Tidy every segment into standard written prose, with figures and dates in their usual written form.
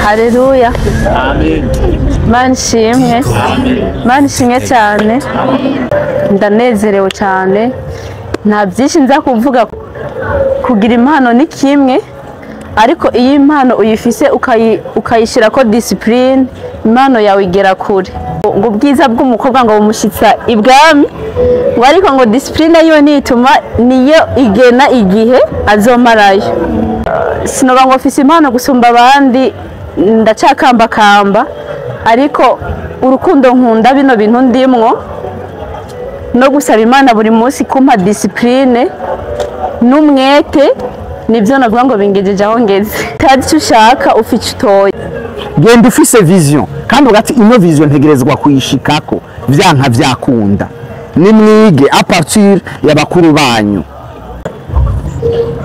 Haleluya. Amen. Mana ishimwe. Mana ishimwe cyane. Ndanezerewe cyane. Nta byinshi nza kuvuga, kugira impano ni kimwe, ariko iyo impano uyifise ukayishyira ko discipline, impano yawe igera kure. Ngo ubwiza bw'umukobwa ngo bumushyitsa ibwami, ngo ariko ngo discipline yo nituma niyo igena igihe azomarayo. Sinoba ngo mfise impano gusumba abandi, ndacakambakamba, ariko urukundo nkunda bino bintu ndimwo no gusaba Imana buri munsi kumpa discipline n'umwete, nibyo navuga ngo bingejeje aho ngeze. Utazi icyo ushaka ufite utoye. Genda ufise vision kandi ugati ino vision ntegerezwa kuyishikako vyanka vyakunda. Nimwige à partir ya bakuru banyu.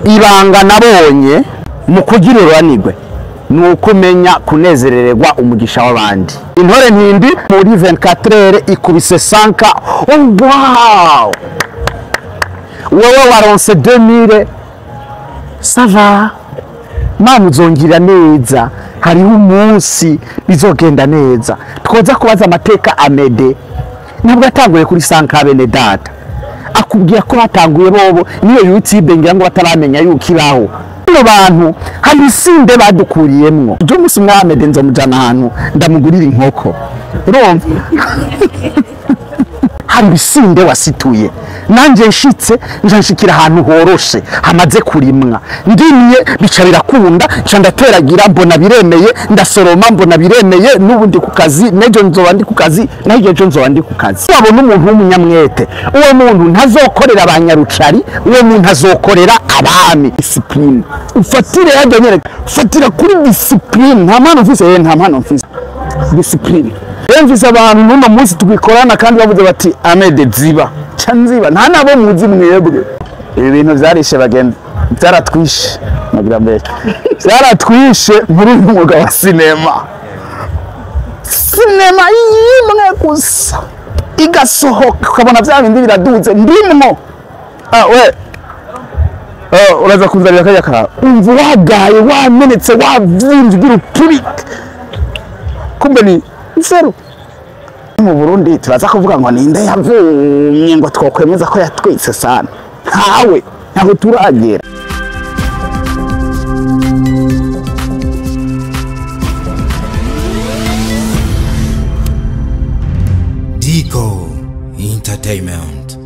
Ibanga nabonye mu kugira ururanirwe ni ukumenya kunezerererwa umugisha w'abandi. Intore ntindi muri 24 heures ikubise 5. Oh wow! Wewe waronse 2000, ça va. Mana uzongira neza, hariho umunsi bizogenda neza. Twoza kubaza amateka Amede ntabwo yatanguye kuri 5 bene data, akubwira ko batanguye bobo niyo YouTube ngira ngo bataramenya yuko ibaho. Bano bantu hari isinde badukuriyemwo. Ejo umunsi umwe Amede nzomujana ahantu ndamugurira inkoko, urumva? Hari ibisinde wasituye, nanje nshitse nja nshikira ahantu horoshe hamaze kurimwa, ndimye bica birakunda, nca ndateragira mbona biremeye, ndasoroma mbona biremeye, n'ubu ndi ku kazi, n'ejo nzoba ndi ku kazi, n'ejo ejo nzoba ndi ku kazi. Wabona umuntu w'umunyamwete, uwo muntu ntazokorera abanyarucari, uwo muntu azokorera abami. Discipline ufatire hajya nyereka, ufatira kuri discipline. Nta mpano mfise, nta mpano mfise, discipline. Mvise abantu n'uno munsi tubikorana kandi bavuze bati Amede ziba ca nziba, nta nabo muzi mwebwe. Ibi bintu vyarishe bagenzi, vyaratwishe, nagira mbere vyaratwishe muri uyu mwuga wa sinema. Sinema yimwe gusa igasohoka ukabona vya bindi biraduze ndimwo. Ah we uraza kunzanira kajya kawe, umva wagaye wamenetse wavimvye ugira upurike, kumbe ni zero. Mu Burundi turaza kuvuga ngo ninde yavumye ngo twokwemeza ko yatwitse sana, ntawe, ntaho turagera. Dico Entertainment.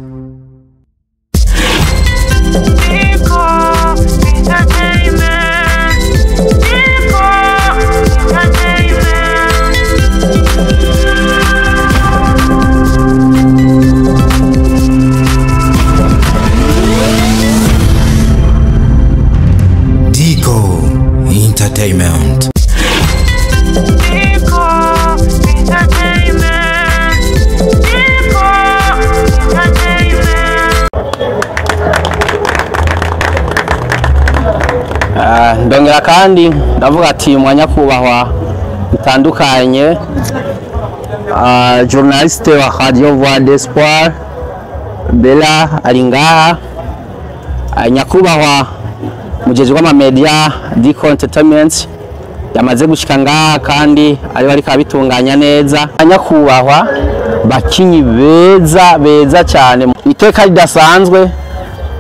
Dico Entertainment. Dico Entertainment. Dico Entertainment. Dico Entertainment. Dico Entertainment. Ndongera kandi ndavuga ati mwanyakubahwa bitandukanye, journaliste wa Radio Voix d'Espoir Bella ari ngaha, nyakubahwa mujeje w'amamedia Dico Entertainment yamaze gushika ngaha kandi ari bariko abitunganya neza. Nyakubahwa bakinyi beza beza cyane, iteka ridasanzwe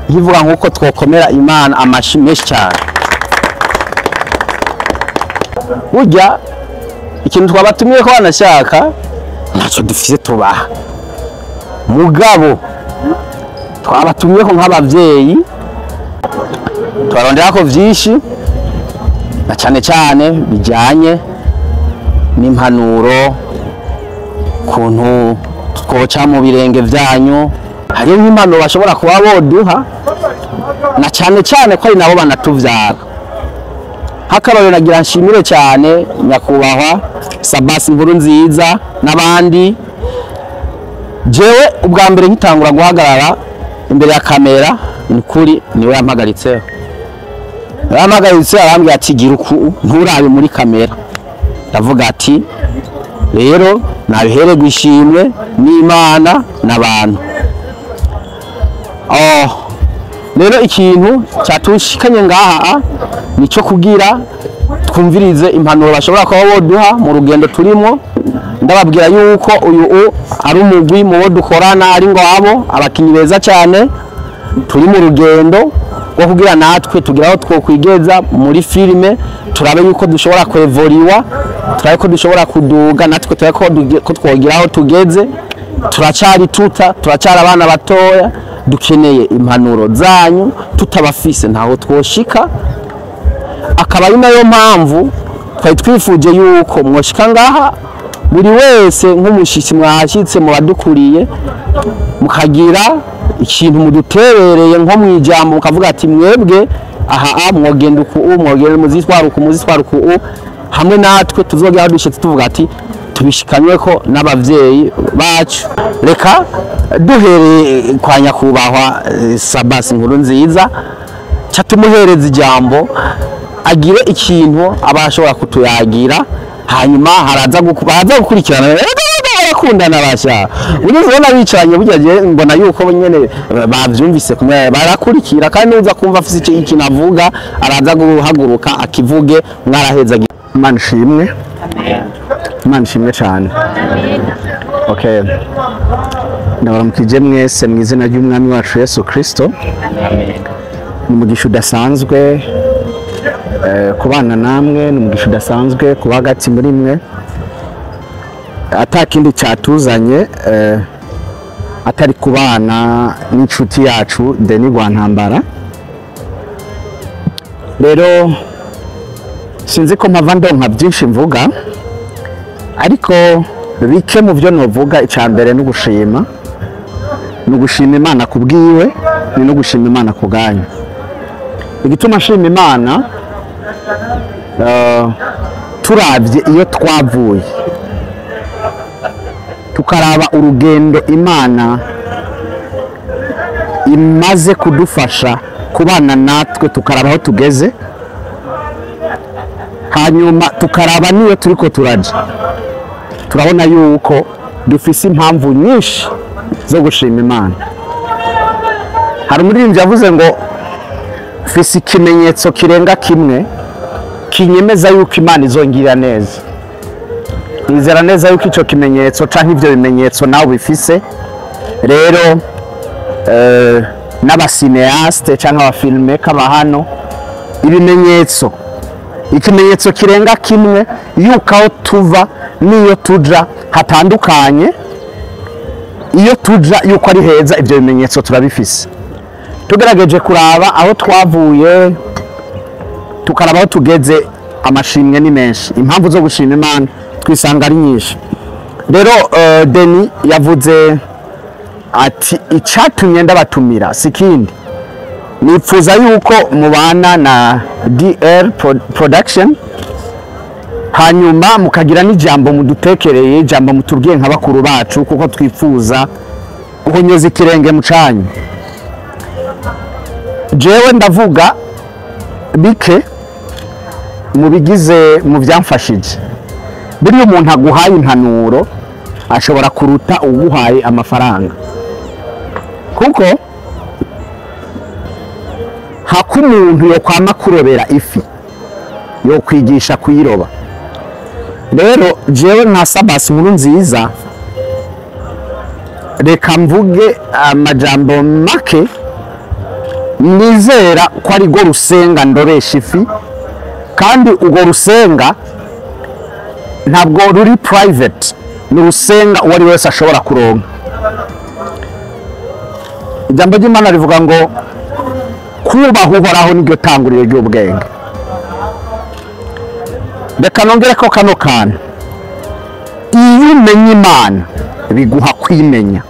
nkivuga nkuko twokomera Imana amashi menshi cyane. Burya ikintu twabatumiye ko banashaka ntacyo dufise tubaha, mugabo twabatumiye ko nk'abavyeyi tubarondera ko vyinshi na cyane cyane bijyanye n'impanuro, kuntu twoca mu birenge vyanyu. Hariho nk'impanuro bashobora kuba boduha na cyane cyane ko ari nabo banatuvyara. Hakarorero nagira nshimire cyane nyakubahwa Sabasi Nkuru nziza n'abandi. Jewe ubwa mbere nkitangura guhagarara imbere ya kamera, ni kuri niwe yampagaritseho. Yampagaritse arambwira ati gira uku nturabe muri kamera. Ndavuga ati rero nabihererwe ishimwe n'Imana n'abantu. Oh, rero ikintu cyatushikanye ngaha nico kugira Twumvirize impanuro bashobora kuba boduha mu rugendo turimo. Ndababwira yuko uyu ari umugwi mu bo dukorana, ari ngo abo abakinyi beza cyane. Turi mu rugendo rwo kugira natwe tugira aho twokwigeza muri filime, turabe yuko dushobora kwevoriwa, turabe ko dushobora kuduga natwe, turabe ko twogira aho tugeze. Turacari tuta, turacyari abana batoya, dukeneye impanuro zanyu. Tutabafise ntaho twoshika. Akaba ari nayo mpamvu twari twifuje yuko mwoshika ngaha buri wese nk'umushitsi mwashyitse mu badukuriye, mukagira ikintu muduterereye nko mu ijambo, mukavuga ati mwebwe aha mwogenda uku, mwogenda muzitwara uku, muzitwara uku, hamwe natwe tuzogera dushitse tuvuga ati tubishikanywe ko n'abavyeyi bacu. Reka duhereye kwa nyakubahwa Sabasi Nkuru Nziza, ca tumuhereza ijambo agire ikintu abashobora kutuyagira, hanyuma haraza gukurikirana. Barakundana basha, ugeze ubona bicaranye burya je mbona yuko nyene bavyumvise kumwe barakurikira, kandi uza kumva afise ikintu avuga araza guhaguruka akivuge. Mwaraheza. Imana ishimwe. Imana ishimwe cyane. Okay, ndabaramukije mwese mu izina ry'Umwami wacu Yesu Kristo. Ni umugisha udasanzwe kubana namwe, ni umugisha udasanzwe kuba hagati muri mwe. Atakindi cyatuzanye atari kubana n'inshuti yacu Denis Rwantambara. Rero sinzi ko mpava ndonka byinshi mvuga, ariko bike mu byo novuga, icya mbere ni ugushima, ni ugushima Imana kubwiwe, ni no gushima Imana kubwanyu. Igituma nshima Imana, turavye iyo twavuye, tukaraba urugendo Imana imaze kudufasha kubana natwe, tukaraba aho tugeze, hanyuma tukaraba niyo turiko turaja, turabona yuko dufise impamvu nyinshi zo gushima Imana. Hari umuririmbyi yavuze ngo mfise ikimenyetso kirenga kimwe kinyemeza yuko Imana izongirira neza. Nizera neza yuko ico kimenyetso canke ivyo bimenyetso nawe bifise. Rero n'abasineaste canke abafilmmaker bahano, ibimenyetso, ikimenyetso kirenga kimwe yuko aho tuva niyo tuja hatandukanye, iyo tuja yuko ari heza, ivyo bimenyetso turabifise. Tugerageje kuraba aho twavuye, tukaraba aho tugeze, amashimwe ni menshi, impamvu zo gushima Imana twisanga ari nyinshi. Rero Denis yavuze ati icatumye ndabatumira sikindi, nipfuza yuko mubana na DR Production, hanyuma mukagira n'ijambo mudutekereye, ijambo mutubwiye nka bakuru bacu, kuko twifuza guhonyoza ikirenge mu canyu. Jewe ndavuga bike mu bigize mu byamfashije. Buriya umuntu aguhaye impanuro ashobora kuruta uguhaye amafaranga, kuko hako umuntu yo kwama kurobera ifi yo kwigisha kuyiroba. Rero jewe nka Sabasi Nkuru Nziza, reka mvuge amajambo make nizera ko ari go rusenga ndobesha ifi, kandi urwo rusenga ntabwo ruri private, ni urusenga uwo ari wese ashobora kuronka. Ijambo ry'Imana rivuga ngo kubaha Uhoraho niryo tanguriro ry'ubwenge. Reka nongere ko kano kantu, iyo umenye Imana biguha kwimenya,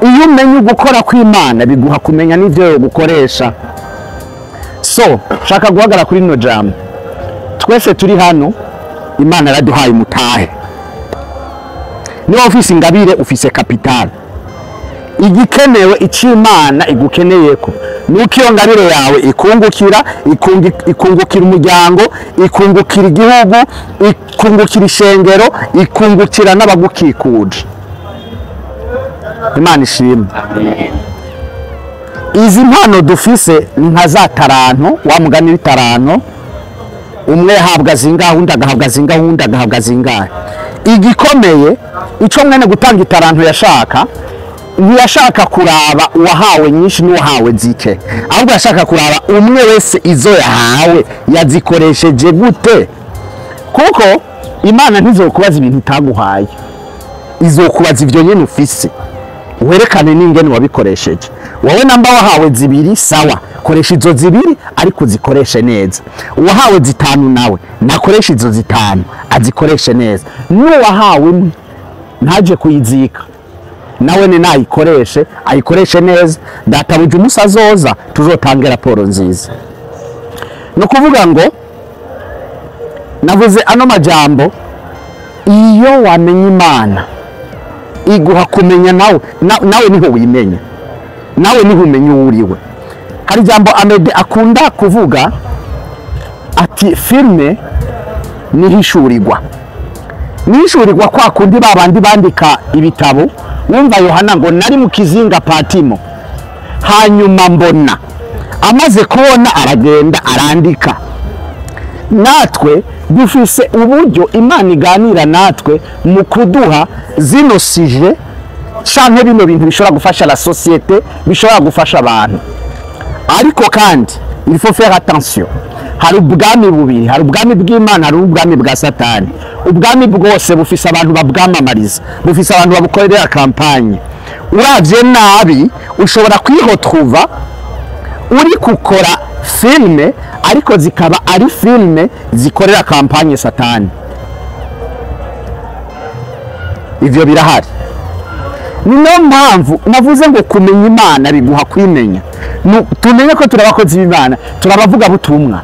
iyo umenye gukora kw'Imana biguha kumenya n'ivyo gukoresha. So shaka guhagara kuri no jambo, twese turi hano Imana yaraduhaye umutahe. Niba ufise ingabire ufise capital, igikenewe ic'Imana igukeneyeko nuko iyo ngabire yawe ikungukira, ikungukira umuryango, ikungukira igihugu, ikungukira ishengero, ikungukira n'abagukikuje. Imana ishimwe. Izi mpano dufise ni nka za taranto, wa mugani w'itaranto. Umwe yahabwa zingahe, undi agahabwa zingahe, undi agahabwa zingahe. Igikomeye ico mwene gutanga itaranto yashaka, ntiyashaka kuraba uwahawe nyinshi n'uwahawe zike, ahubwo yashaka kuraba umwe wese izo yahawe yazikoresheje gute. Kuko Imana ntizokubaza ibintu itaguhaye, izokubaza ivyo nyene ufise, werekane n'ingene wabikoresheje. Wowe namba wahawe zibiri, sawa, koresha izo zibiri ariko uzikoreshe neza. Uwahawe zitanu nawe nakoresha izo zitanu azikoreshe neza. N'uwahawe imwe ntaje kuyizika, nawe ni nayikoreshe ayikoreshe neza. Databuja umunsi azoza tuzotange raporo nziza. Ni ukuvuga ngo navuze ano majambo, iyo wamenye Imana iguha kumenya nawe, nawe niho wimenya, nawe niho umenya uwo uriwe. Hari ijambo Amede akunda kuvuga ati filme nihishurirwa. Nihishurirwa kwa kundi babandi bandika ibitabo, wumva Yohana ngo nari mu kizinga Patimo, hanyuma mbona. Amaze kubona aragenda arandika. Natwe dufise uburyo Imana iganira natwe mu kuduha zino sije canke bino bintu bishobora gufasha la société, bishobora gufasha abantu. Ariko kandi il faut faire attention. Hari ubwami bubiri, hari ubwami bw'Imana, hari ubwami bwa Satani. Ubwami bwose bufise abantu babwamamariza, bufise abantu babukorera campagne. Uravye nabi ushobora kwihotruva uri gukora filme, ariko zikaba ari filme zikorera campagne Satani. Ivyo birahari. Niyo mpamvu navuze ngo kumenya Imana biguha kwimenya. Tumenye ko turabakozi b'Imana, turabavuga butumwa.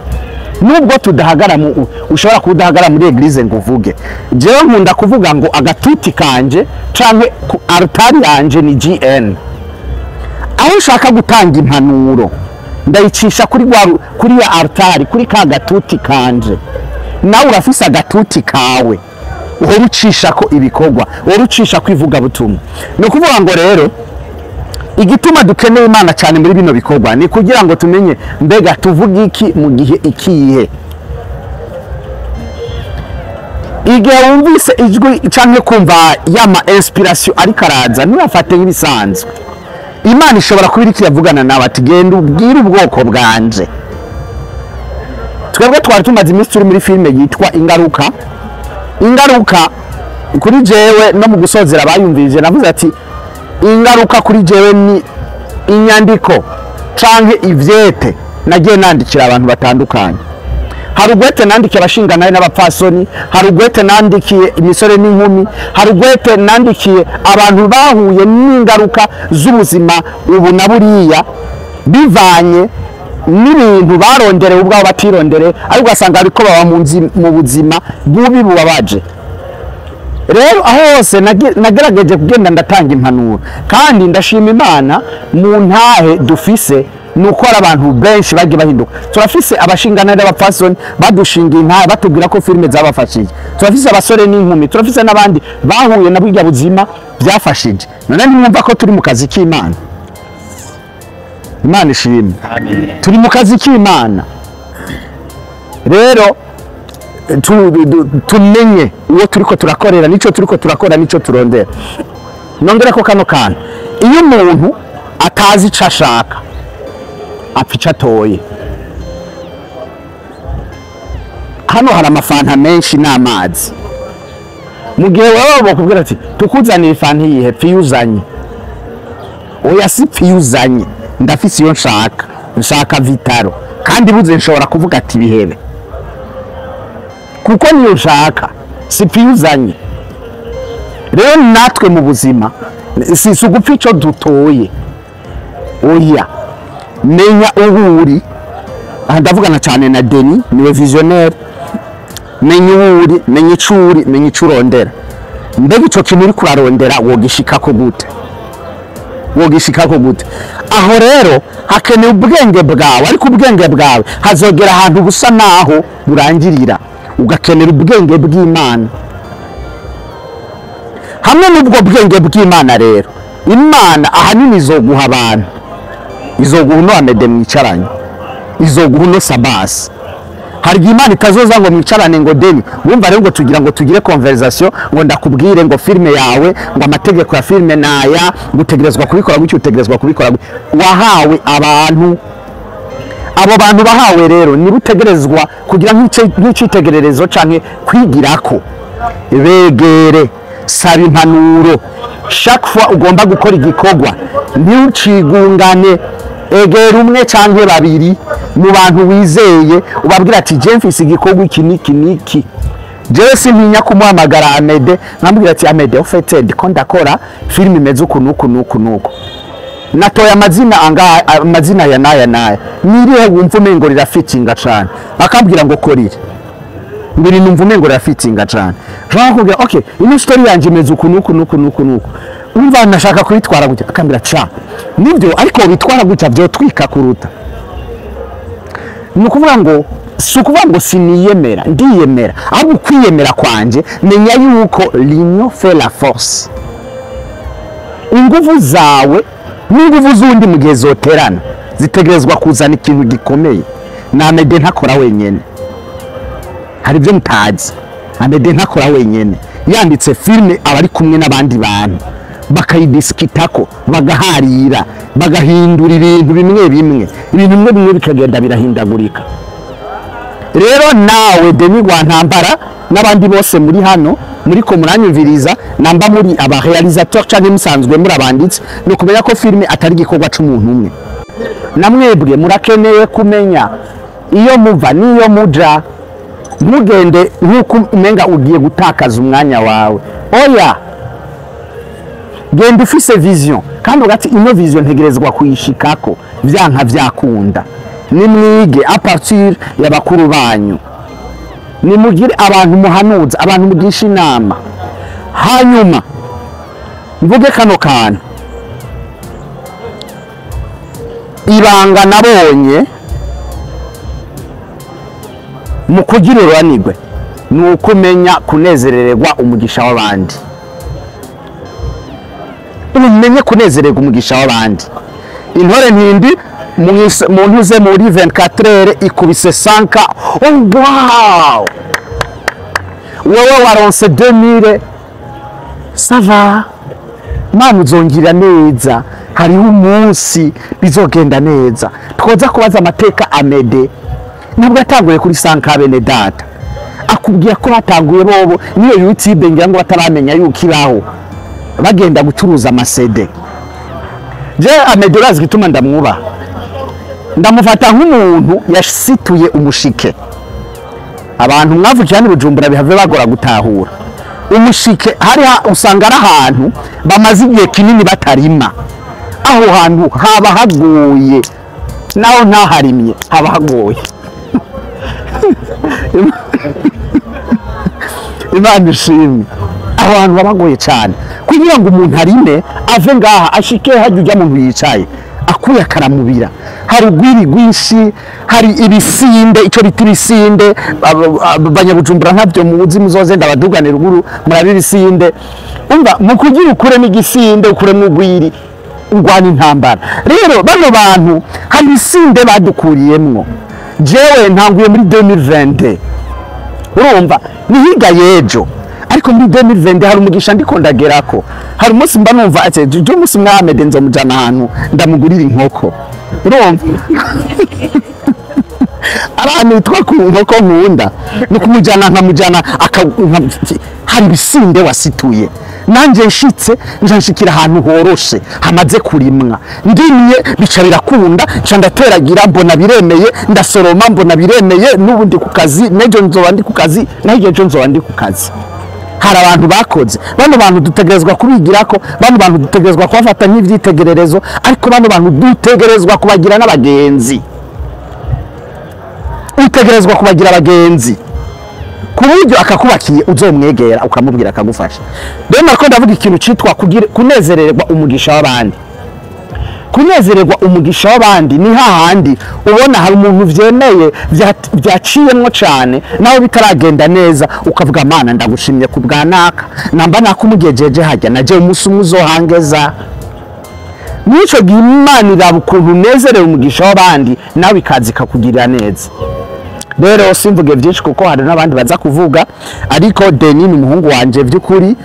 Nubwo tudahagara mu, ushobora kudahagara muri eglise ngo uvuge. Jewe nkunda kuvuga ngo agatuti kanje canke altari yanje ni GN. Aho ushaka gutanga impanuro ndayicisha kuri ya altari, kuri ka gatuti kanje. Nawe urafise agatuti kawe uhora ucisha ko ibikorwa, uhora ucisha ko ivuga butumwa. Ni ukuvuga ngo rero igituma dukeneye Imana cyane muri bino bikorwa ni kugira ngo tumenye mbega tuvuga iki mu gihe ikihe. Igihe wumvise ijwi canke kumva yama inspiration ariko araza, ntibafate nk'ibisanzwe. Imana ishobora kuba iriko iravugana nawe ati genda ubwire ubwoko bwanje. Twebwe twari tumaze iminsi turi muri filime yitwa Ingaruka. Ingaruka kuri jewe no mu gusozera abayumvirije navuze ati ingaruka kuri jewe ni inyandiko canke ivyete nagiye nandikira abantu batandukanye. Hari ugwete nandikiye abashinganaye n'abapfasoni, hari ugwete nandikiye imisore n'inkumi, hari ugwete nandikiye abantu bahuye n'ingaruka z'ubuzima ubu na buriya bivanye n'ibintu barondereye ubwabo batirondere, ariko ugasanga ariko baba mu buzima bubi bubabaje. Rero aho hose nagerageje kugenda ndatanga impanuro, kandi ndashima Imana mu ntahe dufise nuko ari abantu benshi bagiye bahinduka. Turafise abashingana n'abapfasoni badushinga intahe batubwira ko filime zabafashije, turafise abasore n'inkumi, turafise n'abandi bahuye na burya buzima byafashije. None ntimwumva ko turi mu kazi k'Imana? Imana ishimwe. Turi mu kazi k'Imana. Rero tumenye uwo turiko turakorera, nico turiko turakora, nico turondera. Nongera ko kano kantu, iyo umuntu atazi ico ashaka apfa ico atoye. Hano hari amafanta menshi n'amazi. Mu gihe wewe bakubwira ati tukuzanira ifanta iyihe, pfa iyo uzanye. Oya si pfa iyo uzanye, ndafise iyo nshaka, nshaka Vitaro, kandi buze nshobora kuvuga ati bihebe kuko niyo nshaka, si pfa iyo uzanye. Rero natwe mu buzima si ugupfa ico dutoye, oya, menya uwo uri. Aha ndavugana cyane na Denis, niwe visionnaire. Menya uwo uri, menya ico uri, menya ico urondera. Mbega ico kintu uriko urarondera wogishikako gute? Wogishikako gute? Aho rero hakenewe ubwenge bwawe, ariko ubwenge bwawe hazogera ahantu busa naho burangirira, ugakenera ubwenge bw'Imana. Hamwe n'ubwo bwenge bw'Imana rero, Imana ahanini izoguha abantu, izoguha uno Amede mwicaranye, izoguha uno Sabasi. Hari igihe Imana itazoza ngo mwicarane ngo deni wumva rero ngo tugira ngo tugire conversation, ngo ndakubwire ngo filme yawe, ngo amategeko ya filme naya, gutegerezwa kubikora gutyo, utegerezwa kubikora gutyo. Wahawe abantu, abo bantu bahawe rero niba utegerezwa kugira nk'icitegererezo canke kwigirako, begere, saba impanuro. Chaque fois ugomba gukora igikorwa ntucigungane, egera umwe canke babiri mu bantu wizeye, ubabwira ati je mfise igikorwa iki niki niki. Jewe sintinya kumuhamagara Amede nkamubwira ati Amede, au fait ndiko ndakora filime imeze uku nuku nuku nuku, natoye amazina anga amazina ya naya naya, nirihe wumva umengo rirafitinga cane? Akambwira ngo korire ngiri numva umengo rirafitinga cane. Jean akubwira okay, ino story yanje imeze uku nuku nuku nuku nuku, umva nashaka kuyitwara gutya. Akambwira ca nibyo, ariko bitwara gutya vyotwika kuruta. Ni ukuvuga ngo si ukuvuga ngo siniyemera, ndiyemera, ahubwo kwiyemera kwanje menya yuko l'union fait la force. Inguvu zawe n'inguvu z'undi mu gihe zoterana zitegerezwa kuzana ikintu gikomeye. Na Amede ntakora wenyene, hari ibyo mutazi. Amede ntakora wenyene, yanditse filme aba ari kumwe n'abandi bantu, bakayidisikitako, bagaharira, bagahindura ibintu bimwe bimwe, ibintu bimwe bimwe bikagenda birahindagurika. Rero nawe Deni Rwantambara n'abandi bose muri hano muri ko muranyumviriza, namba muri aba réalisateur canke musanzwe muri abanditsi, ni ukumenya ko filme atari igikorwa c'umuntu umwe. Namwebwe murakeneye kumenya iyo muva n'iyo muja, ntugende nk'uko umenga ugiye gutakaza umwanya wawe. Oya, genda ufise vision kandi ugati ino vision ntegerezwa kuyishikako vyanka vyakunda. Nimwige à partir ya bakuru banyu, nimugire abantu muhanuza, abantu mugisha inama. Hanyuma mvuge kano kantu, ibanga nabonye mu kugira ururanirwe ni ukumenya kunezererwa umugisha w'abandi. Umenye kunezererwa umugisha w'abandi. Intore ntindi mu ntuze muri 24 heures ikubise 5. Oh wow, wewe waronse 2000, ça va, Mana uzongira neza, hariho umunsi bizogenda neza. Twoza kubaza amateka Amede, ntabwo yatanguye kuri 5 bene data, akubwira ko batanguye bobo niyo YouTube ngira ngo bataramenya yuko ibaho, bagenda gucuruza amasede. Je Amede urazi gituma ndamwubaha, ndamufata nk'umuntu yasituye umushike. Abantu mwavukiye hano i Bujumbura bihave bagora gutahura umushike. Hari usanga ari ahantu bamaze igihe kinini batarima, aho hantu haba hagoye, naho ntaharimye haba hagoye. Imana ishimwe, aho hantu haba hagoye cyane kugira ngo umuntu arime ave ngaha ashike hajya ujya muntu yicaye akuye akaramubira. Hari urwiri rwinshi, hari ibisinde, icyo bita ibisinde, abanyabujumbura ntabyo muzi, muzoze ndabadugane ruguru murabe ibisinde. Umva mu kugira ukuremo igisinde ukuremo urwiri urwana intambara. Rero bano bantu hari ibisinde badukuriyemwo. Jewe ntanguye muri 2020, urumva ni hirya y'ejo, ariko muri 2020 hari umugisha ndiko ndagerako. Hari umunsi mba numva ati je umunsi mwamede nzomujana ahantu ndamugurira inkoko, urumva abantu bitwa ku nkoko nkunda ni kumujyana nkamujyana hari ibisinde wasituye. Nanje nshitse nshikira ahantu horoshe hamaze kurimwa, ndimye bica birakunda, nca ndateragira mbona biremeye, ndasoroma mbona biremeye, n'ubu ndi ku kazi, n'ejo nzoba ndi ku kazi, n'ejo ejo nzoba ndi ku kazi. Hari abantu bakoze, bano bantu dutegerezwa kubigirako, bano bantu dutegerezwa kubafata nk'ivyitegererezo, ariko bano bantu dutegerezwa kubagira n'abagenzi. Utegerezwa kubagira abagenzi ku buryo akakubakiye uzomwegera ukamubwira akagufasha. Rero nariko ndavuga ikintu citwa kunezererwa umugisha w'abandi. Kunezererwa umugisha w'abandi ni hahandi ubona hari umuntu vyemeye vyaciyemwo cane nawe bitaragenda neza, ukavuga Mana ndagushimye ku bwa naka, namba nakumugejeje hajya naje umunsi umwe uzohangeza. Nico gihe Imana iraba ukuntu unezerewe umugisha w'abandi nawe ikaza ikakugirira neza. Rero simvuge byinshi kuko hari n'abandi baza kuvuga, ariko Denis ni umuhungu wanje by'ukuri,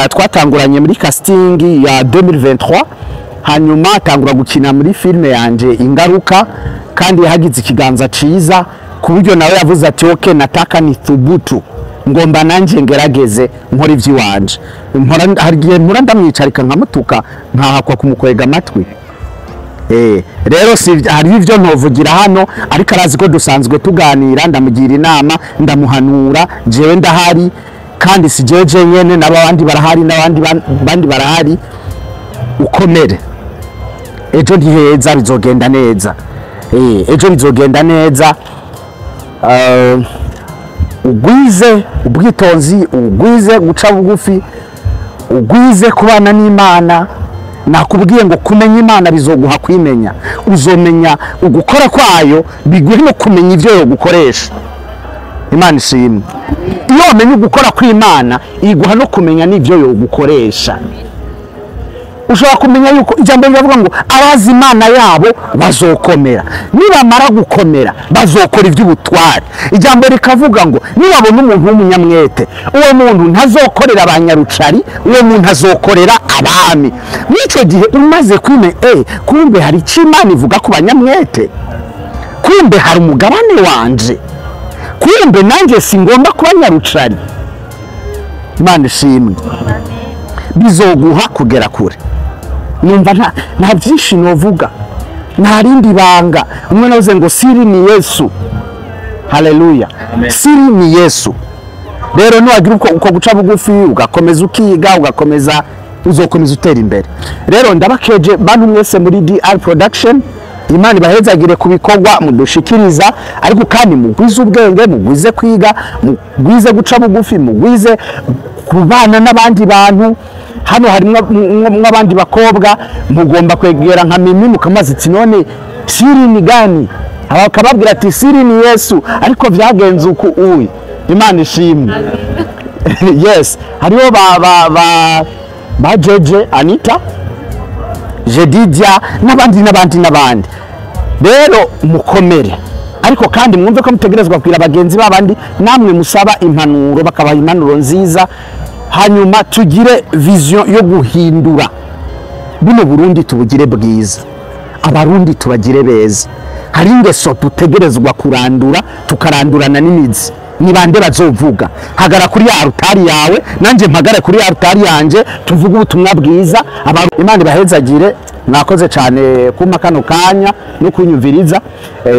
twatanguranye muri casting ya 2023, hanyuma atangura gukina muri filme yanje Ingaruka, kandi yahagize ikiganza ciza ku buryo nawe yavuze ati okay, nataka ni thubutu, ngomba nanje ngerageze nkora ivy'iwanje. Hari igihe mpora ndamwicarika nkamutuka nkahakwa kumukwega amatwi. Rero si hari ivyo ntovugira hano, ariko arazi ko dusanzwe tuganira, ndamugira inama, ndamuhanura, jewe ndahari, kandi si jewe jenyene, n'abandi barahari, n'abandi bandi barahari. Ukomere, ejo ntiheza bizogenda neza. Ejo bizogenda neza. Ugwize ubwitonzi, ugwize guca bugufi, ugwize kubana n'Imana. Nakubwiye ngo kumenya Imana bizoguha kwimenya, uzomenya ugukora kwayo biguhe no kumenya ivyo yogukoresha. Imana ishimwe. Iyo wamenye ugukora kw'Imana iguha no kumenya n'ivyo yogukoresha. Ushobora kumenya yuko ijambo rivuga ngo abazi Imana yabo bazokomera, nibamara gukomera bazokora ivy'ubutware. Ijambo rikavuga ngo nibabona umuntu w'umunyamwete, uwo muntu ntazokorera abanyarucari, uwo muntu azokorera abami. Mw'ico gihe umaze kwime, kumbe hari ico Imana ivuga ku banyamwete, kumbe hari umugabane wanje, kumbe nanjye singomba kuba nyarucari. Imana ishimwe, bizoguha kugera kure. Numva nta byinshi novuga, nta rindi banga. Umwe navuze ngo siri ni Yesu. Haleluya, siri ni Yesu. Rero niwagira uko guca bugufi, ugakomeza ukiga, ugakomeza, uzokomeza utera imbere. Rero ndabakeje bantu mwese muri DR Production, Imana ibahezagire ku bikorwa mudushikiriza, ariko kandi mugwize ubwenge, mugwize kwiga, mugwize guca bugufi, mugwize kubana n'abandi bantu. Hano harimwo n'abandi bakobwa mugomba kwegera nka Mimi mukamaze ati none siri ni gani? Abakababwira ati siri ni Yesu, ariko vyagenze uku uyi. Imana ishimwe. Yes, hariho ba Jeje Anita, Jedidia n'abandi n'abandi n'abandi. Rero mukomere, ariko kandi mwumve ko mutegerezwa kubwira bagenzi babandi, namwe musaba impanuro, bakabaha impanuro nziza, hanyuma tugire vision yo guhindura buno Burundi, tubugire bwiza, Abarundi tubagire beza. Hari ingeso dutegerezwa kurandura, tukarandurana n'imizi. Ni bande bazovuga? Hagara kuri ya altari yawe, nanje mpagare kuri altari yanje, tuvuge ubutumwa bwiza. Imana ibahezagire. Mwakoze cyane kumpa kano kanya no kunyumviriza.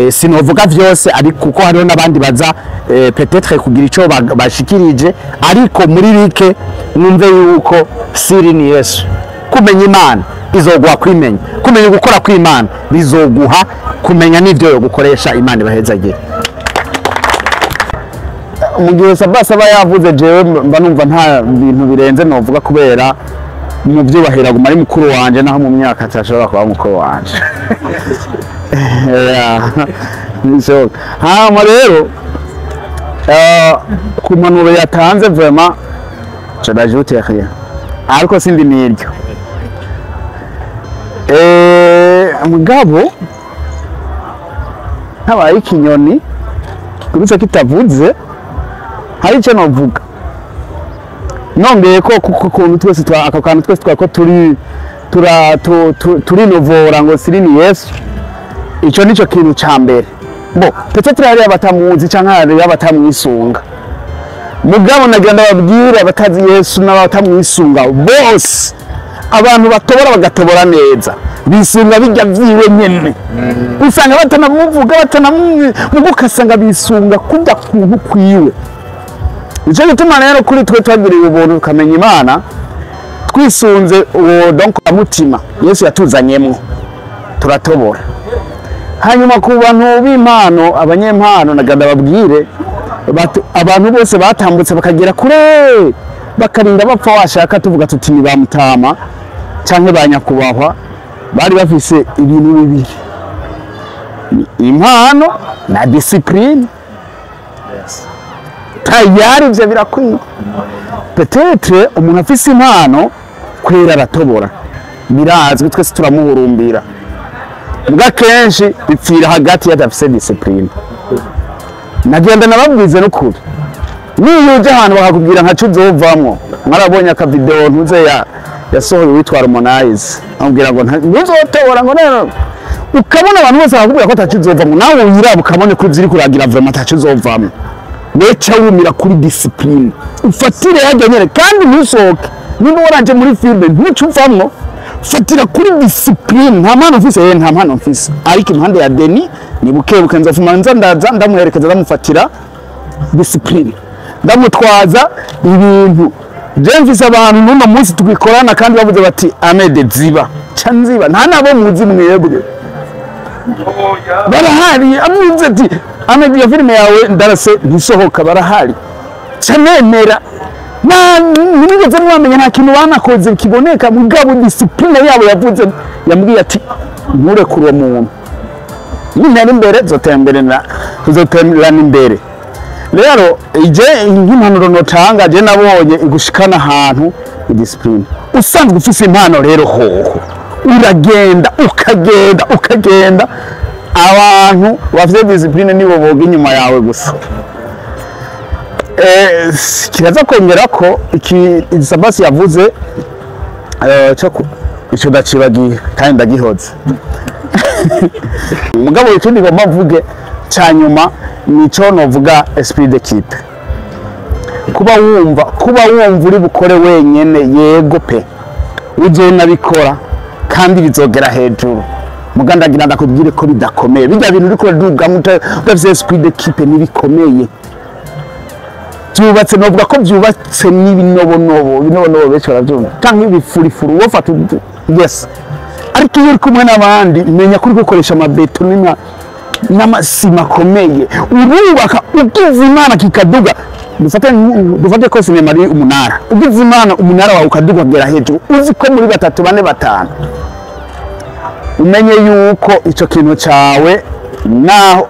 Sinovuga vyose, ariko kuko hariho n'abandi baza peut-être kugira ico bashikirije, ariko muri bike mwumve yuko siri ni Yesu. Kumenya Imana izoguha kwimenya, kumenya gukora kw'Imana bizoguha kumenya n'ivyo yo gukoresha. Imana ibahezagire. Mu gihe Sabasi aba yavuze, jewe mba numva nta bintu birenze novuga, kubera mu byubahiro aguma ari mukuru wanje, naho mu myaka atashobora kuba mukuru wanje. Nishoboka. Hama rero ku mpanuro yatanze vraiment je n'ajoute rien, ariko sindi niryo. Mugabo habaye ikinyoni kigurutse kitavuze, hari icyo novuga nongeye ko kukuntu twese ako kantu twese twako turi turinovora ngo siri ni Yesu. Ico nico kintu ca mbere. Bo peut-être hari abatamuzi canke hari abatamwisunga, mugabo nagira ndababwira abatazi Yesu n'abatamwisunga bose, abantu batobora bagatobora neza, bisunga bijya vyiwe nyene. Usanga batanamuvuga batanamuvuga, ugasanga bisunga kujya kuntu kwiwe. Nico gituma rero kuri twe twagiriye ubuntu tukamenya Imana, twisunze uwo donc mutima Yesu yatuzanyemwo, turatobora. Hanyuma ku bantu b'impano, abanyempano, naganda babwire abantu bose batambutse bakagera kure bakarinda bapfa, washaka tuvuga tuti ni bamutama canke banyakubahwa, bari bafise ibintu bibiri, impano na discipline. Tayari ivyo birakwiye. Peut-être umuntu afise impano kwera aratobora, birazwi twese turamuhurumbira, mbwa kenshi bipfira hagati y'adafise discipline. Nagenda nababwize n'ukuri, niyo uje ahantu bakakubwira nka uzovamwo. Mwarabonye akavideo ntuze ya yasohoye witwa Harmonize, amubwira ngo ntuzotobora, ngo nero ukabona abantu bose bakakubwira ko ataco uzovamwo, nawe wiraba ukabone ko ivyo uri kuragira vraiment ataco uzovamwo. Weca wumira kuri discipline, ufatire harya nyene kandi ntusohoke. Niba waranje muri filme, ntuce uvamwo, fatira kuri discipline. Nta mpano mfise, nta mpano mfise, ariko impande ya Deni ni buke buke nzofuma nza ndaza ndamuherekeza, ndamufatira discipline, ndamutwaza ibintu. Je mfise abantu n'uno munsi tugikorana kandi bavuze bati: "Amede, ziba." Ca nziba. Nta nabo muzi mwebwe, barahari. Amuze ati: "Amede, iyo filime yawe ndarase ntisohoka." Barahari, ca nemera. Ntimwigeze mwamenya, nta kintu banakoze kiboneka, mugabo discipline yabo yavuze, yambwiye ati: "Nturekure uwo muntu, nintera imbere zotemberana, tuzoterana imbere." Rero ije nk'impanuro notanga, je nabonye igushikana ahantu discipline. Usanzwe ufise impano rero hoho uragenda, ukagenda, ukagenda. Abantu bafite discipline nibo boga inyuma yawe gusa. Kiraza kongera ko iki Sabasi yavuze, cyo ico ndacibagiye kandi ndagihoze. Mugabo ikindi ngomba mvuge ca nyuma nico novuga esprit d'équipe. Kuba wumva uri bukore wenyene, yego pe, uzonabikora kandi bizogera hejuru. Muga ndagira ndakubwire ko bidakomeye. Bijya bintu uriko uradugamwo udafise esprit d'équipe ntibikomeye. Byubatse, novuga ko byubatse n'ibinobonobo. Ibinobonobo benshi barabyumva, canke ibifurifuru wofata yes. Ariko iyo uri kumwe n'abandi, menya ko uri gukoresha amabeto n'amasima akomeye, urubaka. Ugize Imana kikaduga, dufate ko sinema ari umunara, ugize Imana umunara wawe ukaduga kugera hejuru, uzi ko muri batatu, bane, batanu, umenye yuko ico kintu cawe, naho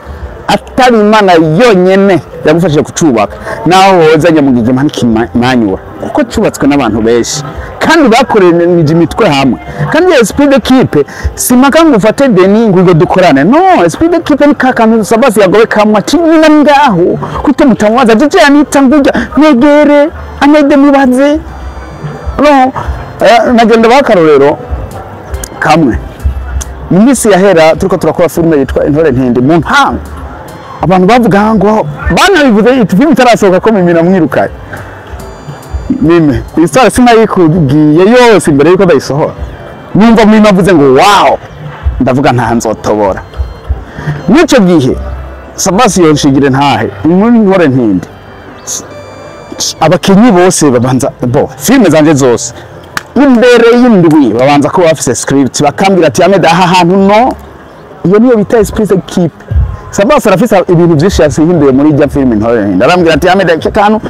atari Imana yonyene yagufashije kucubaka, naho wozanye mu gigima ntikimanyura, kuko cubatswe n'abantu benshi kandi bakoranije imitwe hamwe. Kandi iyo esprit d'équipe si mpaka ngo ufate Deni ngo dukorane. No, esprit d'équipe ni ka kantu Sabasi yagowe kamwe ati: "Nyina ngaho kwite mutamubaza jeje anita ngujya mwegere anede mubaze." No, nagenda bakarorero kamwe. Mu minsi yahera turiko turakora filime yitwa Intore Ntindi, mu ntango abantu bavuga ngo banabivuze iti filime itarasohoka ko Mimi namwirukaye. Mime histoire sinayikubwiye yose imbere yuko ndayisohora. Numva Mimi avuze ngo: "Wow!" Ndavuga nta nzotobora. Mw'ico gihe Sabasi yonshigire ntahe muri Intore Ntindi, abakinyi bose babanza bo filime zanje zose imbere y'indwi babanza kuba bafise script, bakambwira ati: "Ahmed, aha hantu no." Iyo niyo bita esprit d'équipe. Sabasi arafise ibintu byinshi yahinduye muri ijya filime Intore Ntindi. Arambwira ati: "Ahmed, iki kantu."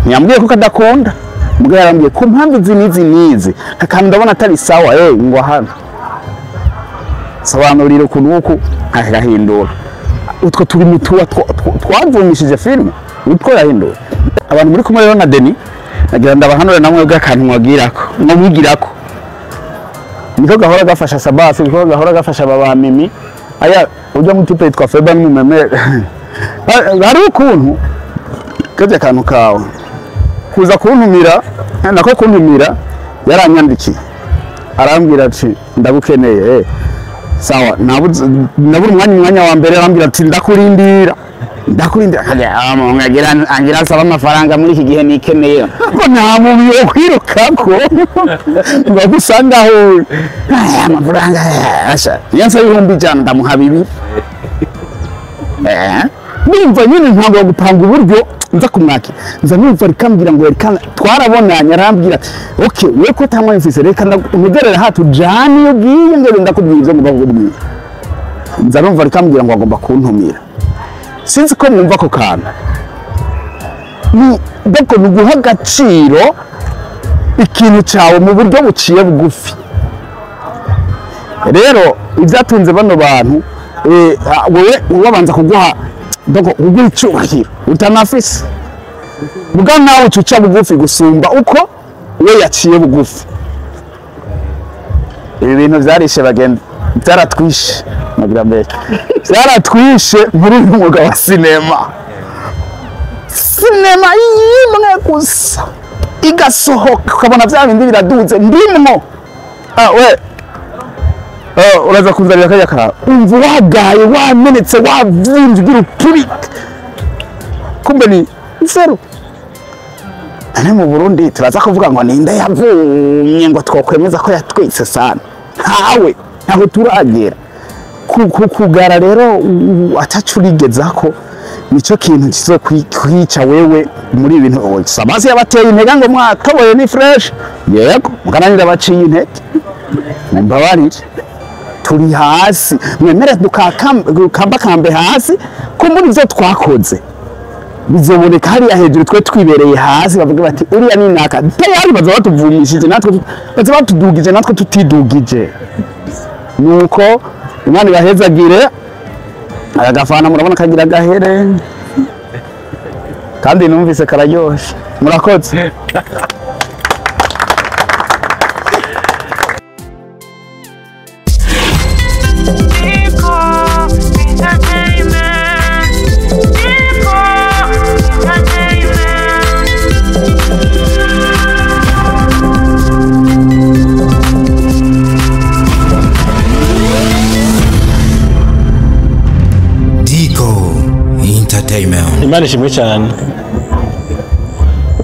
Ntiyambwiye ko kadakunda, mugabo yarambwiye ku mpamvu izi n'izi n'izi, akantu ndabona atari sawa, ngo hano sobanurira ukuntu uku nkagahindura. Utwo turi mu tuwa twavumishije filime utwo yahinduye. Abantu muri kumwe rero na Deni, nagira ndabahanure namwe bw'akantu mwagirako, mwamwigirako, niko gahora gafasha Sabasi, niko gahora gafasha aba ba Mimi. Aya ujya mu type yitwa Feba n'umumeme, hari ukuntu kajya akantu kawe kuza kuntumira, nako kuntumira yaranyandikiye, arambwira ati: "Ndagukeneye." Sawa, nabura umwanya wa mbere. Arambwira ati: "Ndakurindira, ndakurindira." Nkajya agira angira asaba amafaranga muri iki gihe nikeneye, ko nta muntu yo kwirukako ngo agusanga aho uri. Aya amafaranga asha iyo nsaba 100,000, ndamuha 2. Numva nyine ntabwo gupanga uburyo nza kumwakira, nza numva rikambwira ngo reka twarabonanye. Arambwira ati: "Okay, we ko tamwe mfise, reka nkugerera ha tujane, iyo ugiye ngere ndakubwira ibyo ngomba kukubwira." Nza numva rikambwira ngo agomba kuntumira. Sinzi ko mwumva ako kantu ni doko, ni uguha agaciro ikintu cyawe mu buryo buciye bugufi. Rero ibyatunze bano bantu, wewe wabanza kuguha doko, kuguha icyubahiro utanafise, bwa nawe uca bugufi gusumba uko we yaciye bugufi. Ibi bintu byarishe bagenzi, byaratwishe, nagira mbere byaratwishe muri uyu mwuga wa sinema. Sinema imwe gusa igasohoka, ukabona bya bindi biraduze ndimwo. Ah we, uraza kunzanira kajya kawe, umva wagaye, wamenetse, wavyimbye, ugira upurike, kumbe ni zero. None mu Burundi turaza kuvuga ngo ninde yavumye ngo twokwemeza ko yatwitse sana? Ntawe, ntaho turagera. Kugara rero atacu urigezako, nico kintu kizokwica wewe muri ibintu. Sabasi yabateye intege ngo mwatoboye ni fresh, yego mukananira baciye intege, mumbabarire, turi hasi, mwemere dukambakambe hasi ko muri ivyo twakoze bizoboneka hariya hejuru, twe twibereye hasi, bavuga bati uriya ni naka tayari, baza batuvumishije natwe, baza batudugije natwe tutidugije. Nuko Imana ibahezagire. Aka gafana murabona kagira gahere, kandi numvise kararyoshe. Murakoze. Dico Entertainment. Dico Entertainment. Dico Entertainment. Imana ishimwe cyane,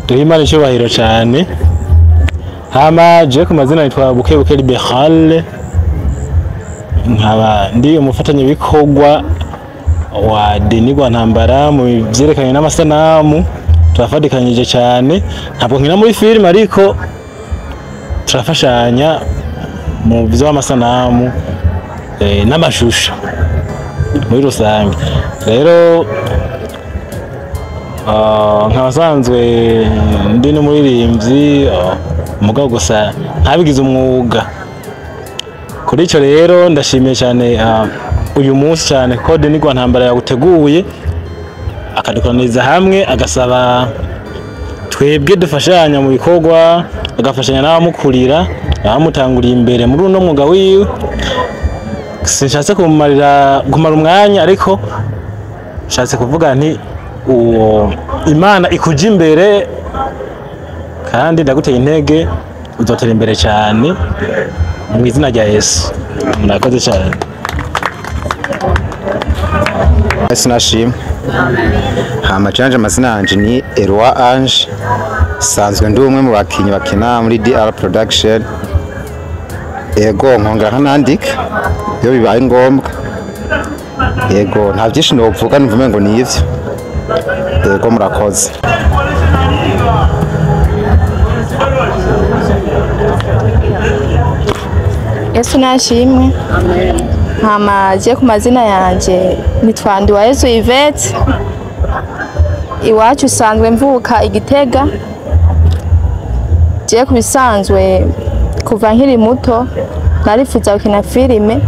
duhe Imana icyubahiro cyane. Hama je ku mazina nitwa Bukebuke Liberal, nkaba ndi umufatanyabikorwa wa Denis Ntambara mu byerekanye n'amasanamu. Turafatikanyije cyane, ntabwo nkina muri filime ariko turafashanya mu by'amasanamu n'amashusho muri rusange. Rero nkaba nsanzwe ndi n'umuririmbyi, mugabo gusa ntabigize umwuga. Kuri icyo rero ndashimiye cyane uyu munsi cyane ko Denis Ntambara yawuteguye, akadukoraniriza hamwe, agasaba twebwe dufashanya mu bikorwa, agafashanya n'abamukurira, abamutanguriye imbere muri uno mwuga wiwe. Sinshatse kumara umwanya, ariko nshatse kuvuga nti uwo Imana ikuja imbere, kandi ndaguteye intege, uzotera imbere cyane mu izina rya Yesu. Murakoze cyane. Sinashima hama canje, amazina yanje ni Eloi Ange, sanzwe ndi umwe mu bakinyi bakina muri DR Production. Ego, nkongera nkanandika iyo bibaye ngombwa. Ego, nta byinshi novuga, numva ngo ni ivyo. Ego, murakoze. Yesu nashimwe. Hama je ku mazina yanje nitwa Nduwayezu Yvette. Iwacu usanzwe mvuka Igitega. Je ku bisanzwe kuva nkiri muto narifuza gukina filime,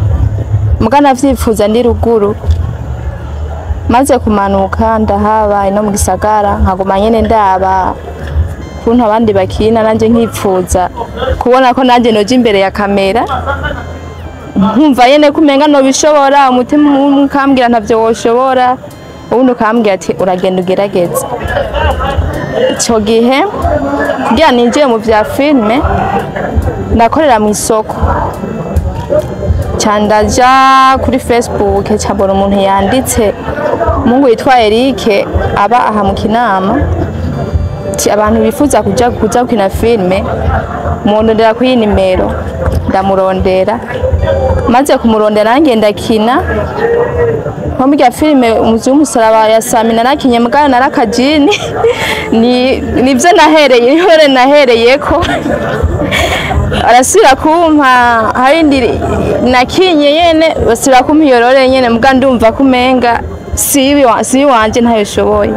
muga navyifuza ndi ruguru. Maze kumanuka ndahaba ino mu gisagara, nkaguma nyene ndaba kuntu abandi bakina, nanje nkipfuza kubona ko nanje noja imbere ya kamera, nkumva nyene kumenga nobishobora. Umutima umwe ukambwira ntavyo woshobora, uwundi ukambwira ati uragenda ugerageze. Ico gihe kugira ninjiye mu vya filime nakorera mu isoko, ca ndaja kuri Facebook, ca mbona umuntu yanditse, umuhungu yitwa Eric aba aha mu Kinama, ati abantu bifuza kuja gukina filime mundondera kuri iyi nimero. Ndamurondera, maze kumurondera nanjye ndakina nko muri filime Umuzi w'Umusaraba ya Samina, nakinye mugana narakajini ni nivyo nahereye, niho nahereyeko. Arasubira kumpa harindi nakinye nyene, basubira kumpa iyo role nyene, muga ndumva kumenga si wanje ntayoshoboye.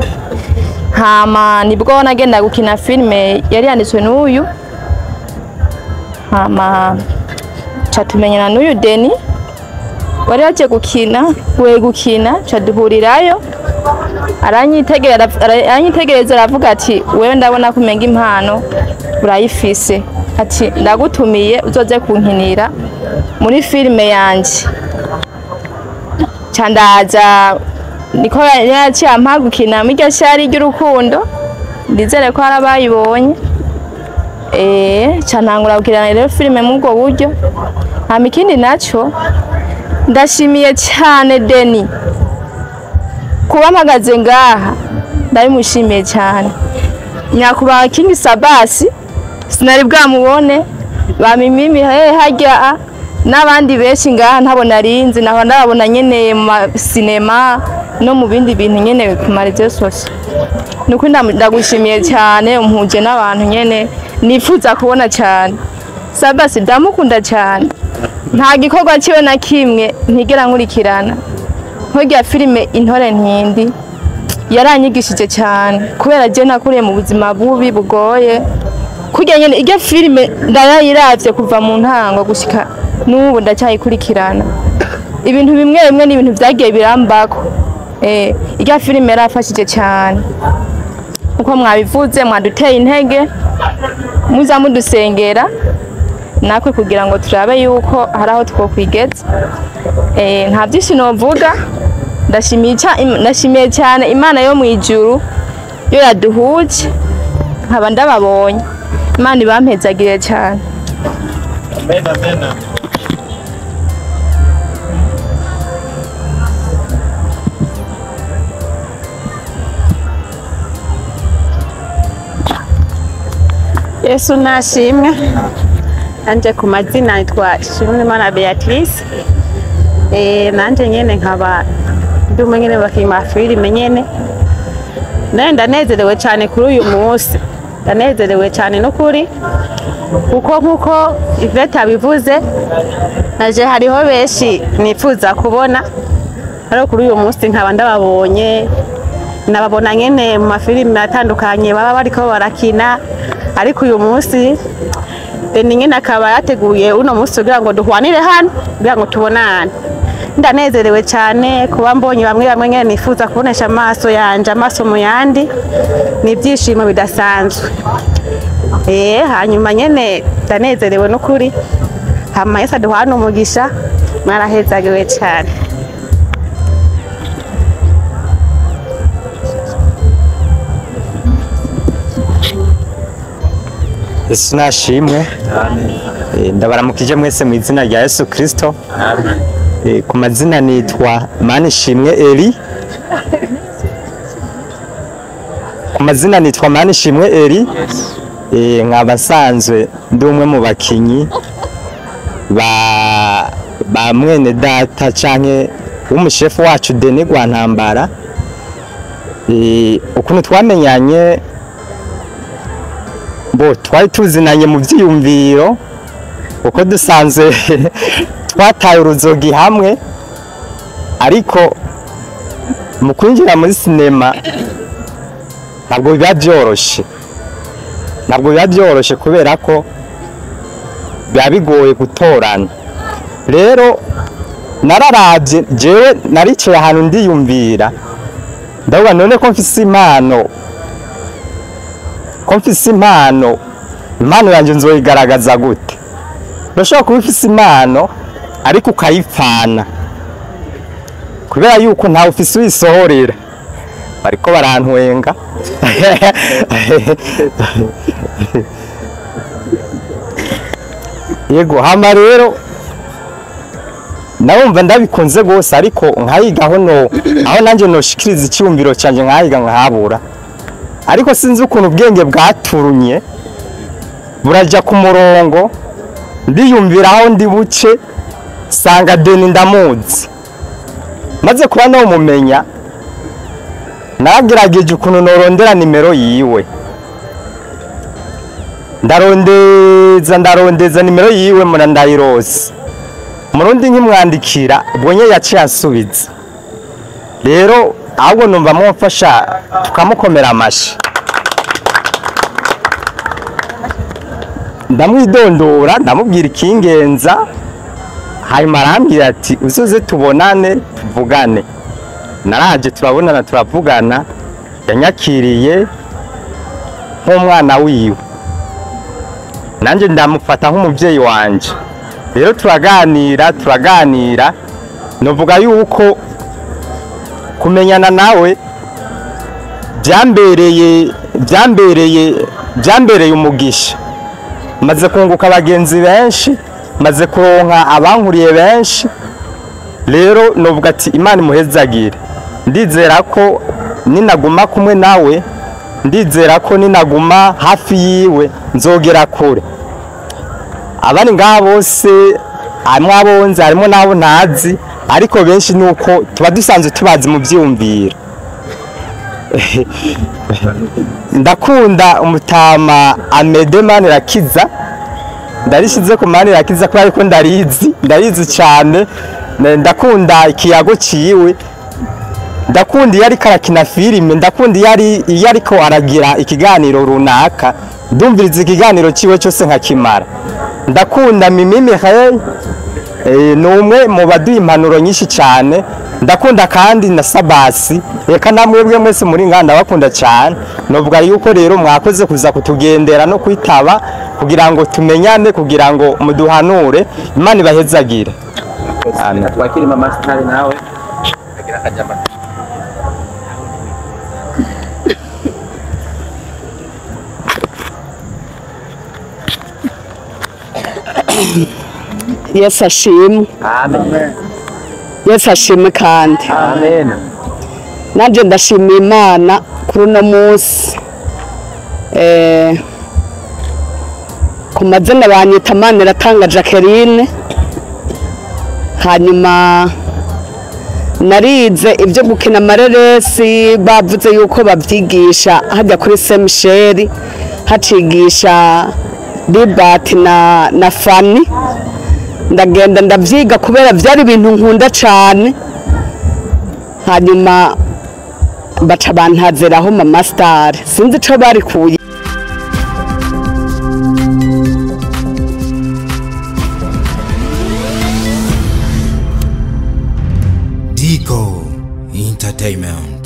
Hama nibwo nagenda gukina filime yari yanditswe n'uyu, hama ca tumenyana n'uyu Deni wari yaje gukina, we gukina ca duhurirayo, aranyitegereza aravuga ati wewe ndabona kumenga impano urayifise, ati ndagutumiye uzoze kunkinira muri filime yanje. Ca ndaza Niko yaciye ampa gukina muri iryo shari ry'urukundo, ndizere ko hari abayibonye. Ca ntangura gukina rero filime muri ubwo buryo. Hama ikindi naco, ndashimiye cyane Deni kuba mpagaze ngaha, ndabimushimiye cyane. Nyakubahwa King Sabasi sinari bwamubone, ba Mimimi harya n'abandi benshi ngaha ntabo narinzi, naho ndababona nyene mu masinema no mu bindi bintu nyene ku marezo sosio. Nuko ndagushimiye cyane, umpuje n'abantu nyene nifuza kubona cyane. Sabasi ndamukunda cyane, nta gikorwa ciwe na kimwe ntigera nkurikirana. Nkurya filime Intore Ntindi yaranyigishije cyane, kubera je nakuriye mu buzima bubi bugoye. Kurya nyene iryo filime ndayayiravye kuva mu ntango gushika n'ubu ndacyayikurikirana. Ibintu bimwe bimwe ni ibintu vyagiye birambako. Irya filime yarafashije cyane. Uko mwabivuze mwaduteye intege, muza mudusengera nakwe kugira ngo turabe yuko hari aho twokwigeza. Nta byinshi novuga, ndashimiye cyane Imana yo mu ijuru yo yaduhuje, nkaba ndababonye. Imana ibampezagire cyane. Amen, amen. Yesu nashimwe. Nanje ku mazina nitwa Shimwe Beatrice. Nanje nyene nkaba ndi umwe nyene bakima filime nyene. Naye ndanezerewe cyane kuri uyu munsi. Ndanezerewe cyane n'ukuri, kuko nkuko Yvette abivuze, naje hariho benshi nifuza kubona, ariko kuri uyu munsi nkaba ndababonye. Nababona nyene mu mafilime atandukanye baba bariko barakina, ariko uyu munsi Deni nyene akaba yateguye uno munsi kugira ngo duhwanire hano, kugira ngo tubonane. Ndanezerewe cyane kuba mbonye bamwe bamwe nyene nifuza kubonesha amaso yanje amaso mu yandi, ni ibyishimo bidasanzwe. Hanyuma nyene ndanezerewe n'ukuri. Hama Yesu aduhane umugisha, mwarahezagiwe cyane. Yesu nashimwe. Ndabaramukije mwese mu izina rya Yesu Kristo. Amen. Ku mazina nitwa Manishimwe Eli. Ku mazina nitwa Manishimwe Eli. Nkaba nsanzwe ndi umwe mu bakinyi ba mwene data canke w'umushefu wacu Deni Rwantambara. Ukuntu twamenyanye, bo twari tuzinanye mu vyiyumviro, uko dusanzwe twataye uruzogi hamwe, ariko mu kwinjira muri sinema ntabwo biba byoroshe. Ntabwo biba byoroshe kubera ko biba bigoye gutorana. Rero nararavye, jewe naricaye ahantu ndiyumvira, ndavuga none ko mfise impano, impano yanje nzoyigaragaza gute? Urashobora kuba ufise impano ariko ukayipfana, kubera yuko ntawe ufise uyisohorera. Bariko barantwenga. Yego, hama rero nawumva ndabikunze gose, ariko nkayigaho no aho nanje noshikiriza icyumviro canje nkayiga nkahabura. Ariko sinzi ukuntu ubwenge bwaturunye buraja ku murongo, ndiyumvira aho ndi buce sanga Deni ndamuzi. Maze kuba nawumumenya, nagerageje ukuntu norondera nimero yiwe. Ndarondeza nimero yiwe mura ndayirose. Murundi nkimwandikira ubwo nye yaciye ansubiza. Rero ahubwo numva mumfasha tukamukomera amashi. Ndamwidondora, ndamubwira ikingenza, hanyuma arambwira ati uzoze tubonane tuvugane. Naraje turabonana turavugana, yanyakiriye nk'umwana wiwe, nanjye ndamufata nk'umubyeyi wanje. Rero turaganira, novuga yuko Kumenyana nawe byambereye umugisha. Maze kunguka abagenzi benshi, maze kuronka abankuriye benshi. Rero novuga ati Imana imuhezagire. Ndizera ko ninaguma kumwe nawe, ndizera ko ninaguma hafi yiwe nzogera kure. Abari ngaha bose harimo abonze, harimo n'abo ntazi, ariko benshi nuko tuba dusanzwe tubazi mu byumviro. Ndakunda umutama Amede Manirakiza, ndarishize ku Manirakiza kubera ko ndarizi cyane. Ndakunda ikiyago ciwe, ndakunda iyo ariko arakina filime, ndakunda iyo ariko aragira ikiganiro runaka, ndumviriza ikiganiro ciwe cyose nkakimara. Ndakunda Mimi Mireille, ni umwe mu baduha impanuro nyinshi cyane. Ndakunda kandi na Sabasi, reka namwebwe mwese muri nganda bakunda cyane. Novuga yuko rero mwakoze kuza kutugendera no kwitaba kugira ngo tumenyane, kugira ngo muduhanure. Imana ibahezagire. Amen. Twakiri mama Sitari nawe agira akajambo. Yesu ashimwe. Amen. Yesu ashimwe kandi. Amen. Nanje ndashima Imana kuri uno munsi. Ku mazina banyita Maniratanga Jacqueline. Hanyuma narize ibyo gukina amareresi, bavuze yuko babyigisha hajya kuri Saint Michel, hacigisha Libert na Fanny. Ndagenda ndabyiga kubera byari ibintu nkunda cyane. Hanyuma baca bantazeraho Mama Star, sinzi ico barikuye. Digo Entertainment.